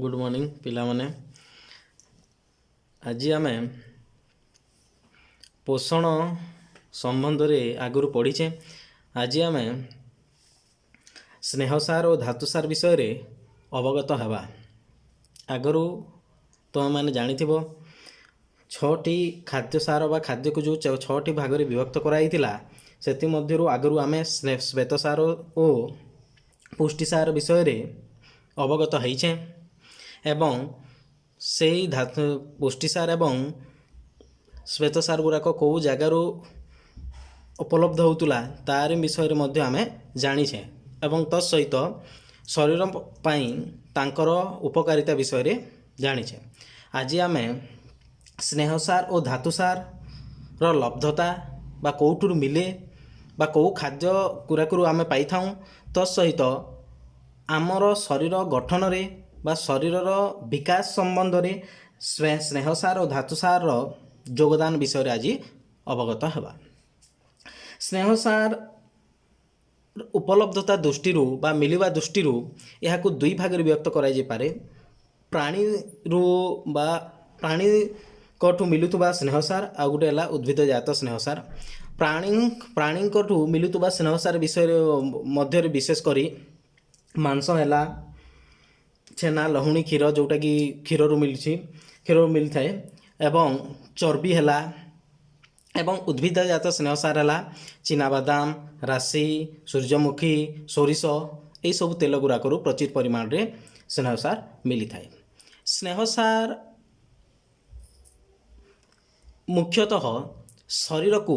Good morning ପିଲାମାନେ। ଆଜି ଆମେ ପୋଷଣ ସମ୍ବନ୍ଧରେ ଆଗରୁ ପଢ଼ିଛେ। ଆଜି ଆମେ ସ୍ନେହସାର ଓ ଧାତୁସାର ବିଷୟରେ ଅବଗତ ହେବା। ଆଗରୁ ତୁମେମାନେ ଜାଣିଥିବ, ଛଅଟି ଖାଦ୍ୟ ସାର ବା ଖାଦ୍ୟକୁ ଯେଉଁ ଛଅଟି ଭାଗରେ ବିଭକ୍ତ କରାଯାଇଥିଲା, ସେଥିମଧ୍ୟରୁ ଆଗରୁ ଆମେ ଶ୍ଵେତସାର ଓ ପୁଷ୍ଟିସାର ବିଷୟରେ ଅବଗତ ହେଇଛେ ଏବଂ ସେଇ ଧାତୁ ପୁଷ୍ଟିସାର ଏବଂ ଶ୍ଵେତସାର ଗୁଡ଼ାକ କେଉଁ ଜାଗାରୁ ଉପଲବ୍ଧ ହେଉଥିଲା, ତାରି ବିଷୟରେ ମଧ୍ୟ ଆମେ ଜାଣିଛେ ଏବଂ ତତ୍ ସହିତ ଶରୀର ପାଇଁ ତାଙ୍କର ଉପକାରିତା ବିଷୟରେ ଜାଣିଛେ। ଆଜି ଆମେ ସ୍ନେହସାର ଓ ଧାତୁସାରର ଲବ୍ଧତା ବା କେଉଁଠୁରୁ ମିଲେ ବା କେଉଁ ଖାଦ୍ୟ ଗୁଡ଼ାକରୁ ଆମେ ପାଇଥାଉଁ, ତତ୍ ସହିତ ଆମର ଶରୀର ଗଠନରେ ବା ଶରୀରର ବିକାଶ ସମ୍ବନ୍ଧରେ ସ୍ନେହସାର ଓ ଧାତୁସାରର ଯୋଗଦାନ ବିଷୟରେ ଆଜି ଅବଗତ ହେବା। ସ୍ନେହସାର ଉପଲବ୍ଧତା ଦୃଷ୍ଟିରୁ ବା ମିଳିବା ଦୃଷ୍ଟିରୁ ଏହାକୁ ଦୁଇ ଭାଗରେ ବିଭକ୍ତ କରାଯାଇପାରେ। ପ୍ରାଣୀରୁ ବା ପ୍ରାଣୀଙ୍କଠୁ ମିଳୁଥିବା ସ୍ନେହସାର, ଆଉ ଗୋଟେ ହେଲା ଉଦ୍ଭିଦଜାତ ସ୍ନେହସାର। ପ୍ରାଣୀଙ୍କଠୁ ମିଳୁଥିବା ସ୍ନେହସାର ବିଷୟରେ ମଧ୍ୟରେ ବିଶେଷ କରି ମାଂସ ହେଲା, ଛେନା, ଲହୁଣୀ, କ୍ଷୀର, ଯେଉଁଟାକି କ୍ଷୀରରୁ ମିଳୁଛି, କ୍ଷୀରରୁ ମିଳିଥାଏ ଏବଂ ଚର୍ବି ହେଲା ଏବଂ ଉଦ୍ଭିଦଜାତ ସ୍ନେହସାର ହେଲା ଚିନାବାଦାମ, ରାଶି, ସୂର୍ଯ୍ୟମୁଖୀ, ସୋରିଷ, ଏଇସବୁ ତେଲ ଗୁଡ଼ାକରୁ ପ୍ରଚୁର ପରିମାଣରେ ସ୍ନେହସାର ମିଳିଥାଏ। ସ୍ନେହସାର ମୁଖ୍ୟତଃ ଶରୀରକୁ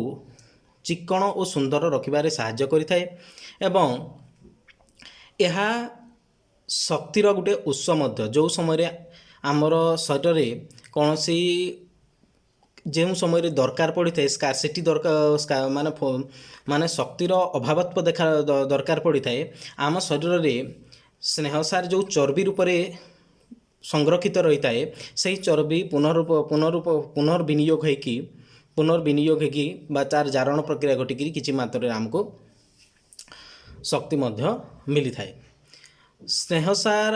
ଚିକ୍କଣ ଓ ସୁନ୍ଦର ରଖିବାରେ ସାହାଯ୍ୟ କରିଥାଏ ଏବଂ ଏହା ଶକ୍ତିର ଗୋଟେ ଉତ୍ସ ମଧ୍ୟ। ଯେଉଁ ସମୟରେ ଆମର ଶରୀରରେ କୌଣସି ଯେଉଁ ସମୟରେ ଦରକାର ପଡ଼ିଥାଏ, ସ୍କାରସିଟି ଦରକାର, ମାନେ ଶକ୍ତିର ଅଭାବତ୍ୱ ଦେଖା ଦରକାର ପଡ଼ିଥାଏ, ଆମ ଶରୀରରେ ସ୍ନେହସାର ଯେଉଁ ଚର୍ବି ରୂପରେ ସଂରକ୍ଷିତ ରହିଥାଏ, ସେହି ଚର୍ବି ପୁନର୍ବିନିଯୋଗ ହେଇକି ବା ତାର ଜାରଣ ପ୍ରକ୍ରିୟା ଘଟିକିରି କିଛି ମାତ୍ରାରେ ଆମକୁ ଶକ୍ତି ମଧ୍ୟ ମିଳିଥାଏ। ସ୍ନେହସାର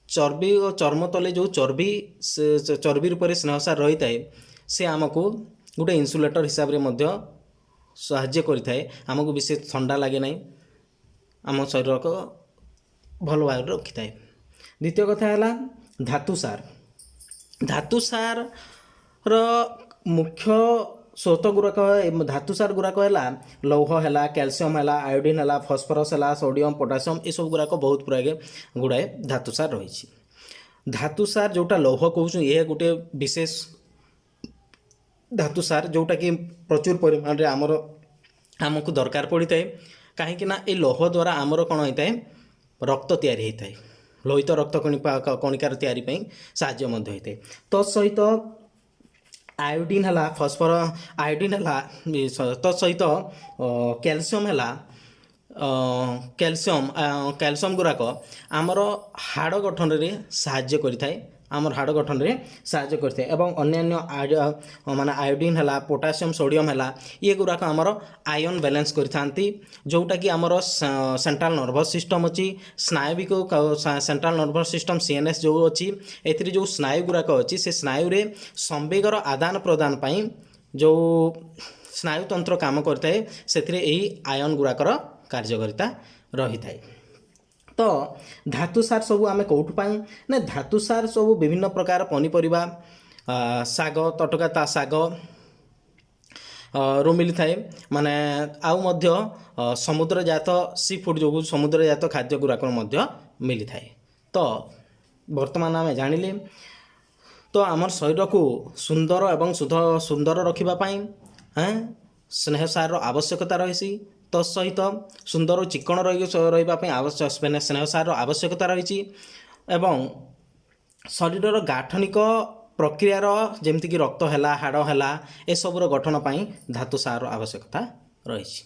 ଚର୍ବି ଓ ଚର୍ମ ତଲେ ଯେଉଁ ଚର୍ବି, ସେ ଚର୍ବି ରୂପରେ ସ୍ନେହସାର ରହିଥାଏ, ସେ ଆମକୁ ଗୋଟେ ଇନ୍ସୁଲେଟର ହିସାବରେ ମଧ୍ୟ ସାହାଯ୍ୟ କରିଥାଏ। ଆମକୁ ବିଶେଷ ଥଣ୍ଡା ଲାଗେ ନାହିଁ, ଆମ ଶରୀରକୁ ଭଲ ଭାବରେ ରଖିଥାଏ। ଦ୍ୱିତୀୟ କଥା ହେଲା ଧାତୁସାର। ଧାତୁସାରର ମୁଖ୍ୟ ସ୍ରୋତ ଗୁଡ଼ାକ, ଧାତୁସାର ଗୁଡ଼ାକ ହେଲା ଲୌହ ହେଲା, କ୍ୟାଲସିୟମ୍ ହେଲା, ଆୟୋଡ଼ିନ୍ ହେଲା, ଫସ୍ଫରସ୍ ହେଲା, ସୋଡ଼ିୟମ୍, ପୋଟାସିୟମ୍, ଏସବୁ ଗୁଡ଼ାକ ବହୁତ ଗୁଡ଼ାଏ ଧାତୁସାର ରହିଛି। ଧାତୁସାର ଯେଉଁଟା ଲୌହ କହୁଛୁ, ଏହା ଗୋଟେ ବିଶେଷ ଧାତୁସାର, ଯେଉଁଟାକି ପ୍ରଚୁର ପରିମାଣରେ ଆମକୁ ଦରକାର ପଡ଼ିଥାଏ। କାହିଁକି ନା ଏ ଲୌହ ଦ୍ୱାରା ଆମର କ'ଣ ହେଇଥାଏ? ରକ୍ତ ତିଆରି ହେଇଥାଏ। ଲୋହିତ ରକ୍ତ କଣିକାର ତିଆରି ପାଇଁ ସାହାଯ୍ୟ ମଧ୍ୟ ହେଇଥାଏ। ତତ୍ ସହିତ ଆୟୋଡ଼ିନ୍ ହେଲା, ଆୟୋଡ଼ିନ୍ ହେଲା, ତତ୍ ସହିତ କ୍ୟାଲସିୟମ୍ ହେଲା। କ୍ୟାଲସିୟମ୍ ଗୁଡ଼ାକ ଆମର ହାଡ଼ ଗଠନରେ ସାହାଯ୍ୟ କରିଥାଏ, ଆମର ହାଡ଼ ଗଠନରେ ସାହାଯ୍ୟ କରିଥାଏ ଏବଂ ଅନ୍ୟାନ୍ୟ ମାନେ ଆୟୋଡ଼ିନ୍ ହେଲା, ପୋଟାସିୟମ୍, ସୋଡ଼ିୟମ୍ ହେଲା, ଇଏ ଗୁଡ଼ାକ ଆମର ଆୟନ୍ ବାଲାନ୍ସ କରିଥାନ୍ତି, ଯେଉଁଟାକି ଆମର ସେଣ୍ଟ୍ରାଲ ନର୍ଭସ୍ ସିଷ୍ଟମ୍ ଅଛି, ସ୍ନାୟବିକ ସେଣ୍ଟ୍ରାଲ ନର୍ଭସ୍ ସିଷ୍ଟମ୍, CNS ଯେଉଁ ଅଛି, ଏଥିରେ ଯେଉଁ ସ୍ନାୟୁ ଗୁଡ଼ାକ ଅଛି, ସେ ସ୍ନାୟୁରେ ସମ୍ବେଗର ଆଦାନ ପ୍ରଦାନ ପାଇଁ ଯେଉଁ ସ୍ନାୟୁତନ୍ତ୍ର କାମ କରିଥାଏ, ସେଥିରେ ଏହି ଆୟନ୍ ଗୁଡ଼ାକର କାର୍ଯ୍ୟକାରିତା ରହିଥାଏ। ତ ଧାତୁସାର ସବୁ ଆମେ କେଉଁଠୁ ପାଉ ନା, ଧାତୁସାର ସବୁ ବିଭିନ୍ନ ପ୍ରକାର ପନିପରିବା, ଶାଗ, ତଟକା ତା ଶାଗ ରୁ ମିଳିଥାଏ। ମାନେ ଆଉ ମଧ୍ୟ ସମୁଦ୍ରଜାତ ସି ଫୁଡ଼୍ ଯୋଗୁଁ ସମୁଦ୍ରଜାତ ଖାଦ୍ୟ ଗୁଡ଼ାକ ମଧ୍ୟ ମିଳିଥାଏ। ତ ବର୍ତ୍ତମାନ ଆମେ ଜାଣିଲେ ତ ଆମର ଶରୀରକୁ ସୁନ୍ଦର ଏବଂ ସୁନ୍ଦର ରଖିବା ପାଇଁ ସ୍ନେହସାରର ଆବଶ୍ୟକତା ରହିଛି। ତତ୍ ସହିତ ସୁନ୍ଦର ଓ ଚିକ୍କଣ ରହିବା ପାଇଁ ସ୍ନେହସାରର ଆବଶ୍ୟକତା ରହିଛି ଏବଂ ଶରୀରର ଗାଠନିକ ପ୍ରକ୍ରିୟାର, ଯେମିତିକି ରକ୍ତ ହେଲା, ହାଡ଼ ହେଲା, ଏସବୁର ଗଠନ ପାଇଁ ଧାତୁ ସାରର ଆବଶ୍ୟକତା ରହିଛି।